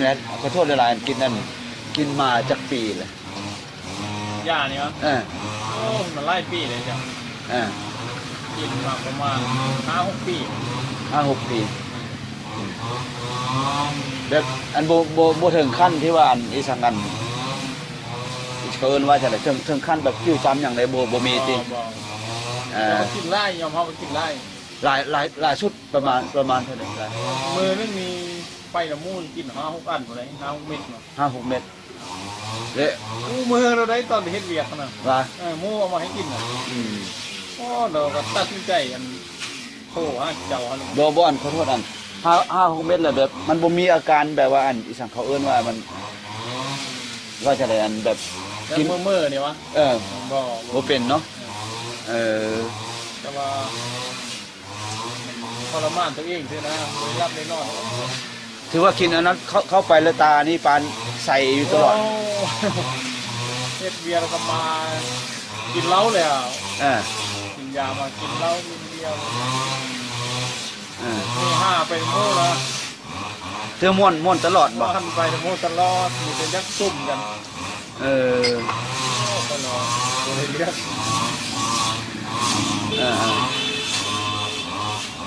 ແອັດ ຂໍໂທດຫຼາຍໆ ກິນນັ້ນ ກິນມາຈັກປີແລ້ວ? ຢານີ້ຫວາ? ເອີ ໂອ້ ມັນຫຼາຍປີແລ້ວເຈົ້າ. ເອີ ກິນມາປະມານຫ້າຫົກປີ ຫ້າຫົກປີ. ແບບອັນບໍ່ ບໍ່ ບໍ່ເຖິງຂັ້ນທີ່ວ່າອັນອີ່ສັງອັນ ເຂົາເອີ້ນວ່າຈັ່ງໃດ ເຖິງ ເຖິງຂັ້ນແບບຜິວຈຳຫຍັງໃດ ບໍ່ ບໍ່ມີຕິ? ບໍ່ ບໍ່. ເອີ ແຕ່ວ່າກິນຫຼາຍ ຍອມຮັບວ່າກິນຫຼາຍ. ຫຼາຍ ຫຼາຍ ຫຼາຍສຸດປະມານ ປະມານເທົ່າໃດ? ມື້ໜຶ່ງນີ້ໄປນຳໝູ່ກິນຫ້າຫົກອັນພຸ້ນໃດ ຫ້າຫົກເມັດເນາະ ຫ້າຫົກເມັດ. ແລະ ຄູ່ມື້ເຮົາໄດ້ຕອນໄປເຮັດວຽກຫັ້ນນະ ວ່າ ເອີ ໝູ່ເອົາມາໃຫ້ກິນນະ. ອືມ ໂອ້ ເຮົາກໍຕັດສິນໃຈ ອັນ ໂທຫາເຈົ້າຫັ້ນ. ບໍ່ ບໍ່ ອັນ ຂໍໂທດ ອັນ ຫ້າ ຫ້າຫົກເມັດແລ້ວ ແບບມັນບໍ່ມີອາການແບບວ່າ ອັນ ອີ່ສັງເຂົາເອີ້ນວ່າ ມັນ ວ່າຈັ່ງໃດ ອັນ ແບບ ແບບ ກິນ ເມີ່ໆ ນີ້ຫວາ? ເອີ ບໍ່ ບໍ່ເປັນເນາະ. ເອີ ເອີ ແຕ່ວ່າ ທໍລະມານຕົວເອງຊື່ນະ ບໍ່ໄດ້ຫຼັບໄດ້ນອນ. ຖືວ່າກິນອັນນັ້ນເຂົ້າ ເຂົ້າໄປແລ້ວຕານີ້ປານໃສຢູ່ຕະຫຼອດ. ໂອ້ ເຮັດວຽກແລ້ວກໍມາກິນເຫຼົ້າແລ້ວ. ເອີ ກິນຢາມາກິນເຫຼົ້າກິນເບຍ. ເອີ ເຮຮາໄປໝູ່ລະ ຖືວ່າມ່ວນ ມ່ວນຕະຫຼອດບໍ່? ມ່ວນໄປໝູ່ຕະຫຼອດ ມີແຕ່ຢາກຊຸມກັນ. ເອີ ຕະຫຼອດ ບໍ່ໄດ້ເລືອກ. ເອີ ເອີ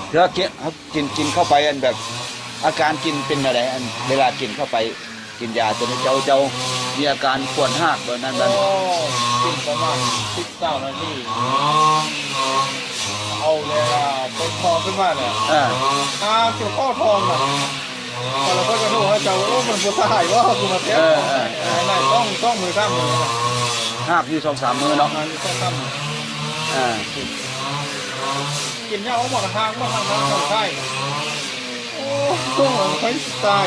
ເທື່ອກິນ ເຮົາກິນ ກິນເຂົ້າໄປ ອັນ ແບບ ອາການກິນເປັນແນວໃດ? ອັນ ເວລາກິນເຂົ້າໄປ ກິນຢາຕົວນີ້ ເຈົ້າ ເຈົ້າມີອາການປວດຮາກແບບນັ້ນ ໂອ້ ກິນປະມານສິບ ຊາວນາທີ ເອົາແລ້ວເປີດທ້ອງຂຶ້ນມາແລ້ວ. ເອີ ຫາກິນເຂົ້າທ້ອງນະ. ແລ້ວຂ້ອຍກໍໂທຫາເຈົ້າ ໂອ້ ມັນບໍ່ຕາຍບໍ່ ກູມາແທ້. ເອີ ເອີ ເອີ ໄດ້ສອງ ສອງມື້ ສາມມື້ ຮາກຢູ່ສອງສາມມື້ເນາະ. ຮາກຢູ່ສອງສາມມື້. ເອີ ກິນຢາອອກມາກໍຮາກ ມາຮາກ ຮາກ ຮາກ. ໂອ້ ໂຕມັນໄປຕາຍ.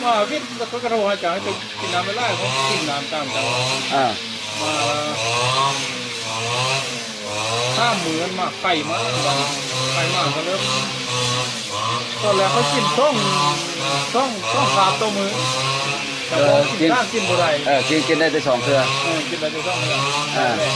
ມາວິດ ແລ້ວຂ້ອຍກໍໂທຫາເຈົ້າ ໃຫ້ເຈົ້າກິນນ້ຳຫຼາຍໆ ຂ້ອຍກິນນ້ຳຕາມເຈົ້າ. ອ່າ ມາ ສາມມື້ມາໄຂ້ມາ ໄຂ້ມາກໍເລີ່ມ ຕອນແລກຂ້ອຍກິນສອງ ສອງ ສອງຄາບຕໍ່ມື້ ແຕ່ ເອີ ພໍກິນ ກິນ ສາມ ກິນບໍ່ໄດ້. ເອີ ກິນ ກິນໄດ້ແຕ່ສອງເທື່ອ. ເອີ ກິນໄດ້ແຕ່ສອງເທື່ອ. ອ່າ ແລະ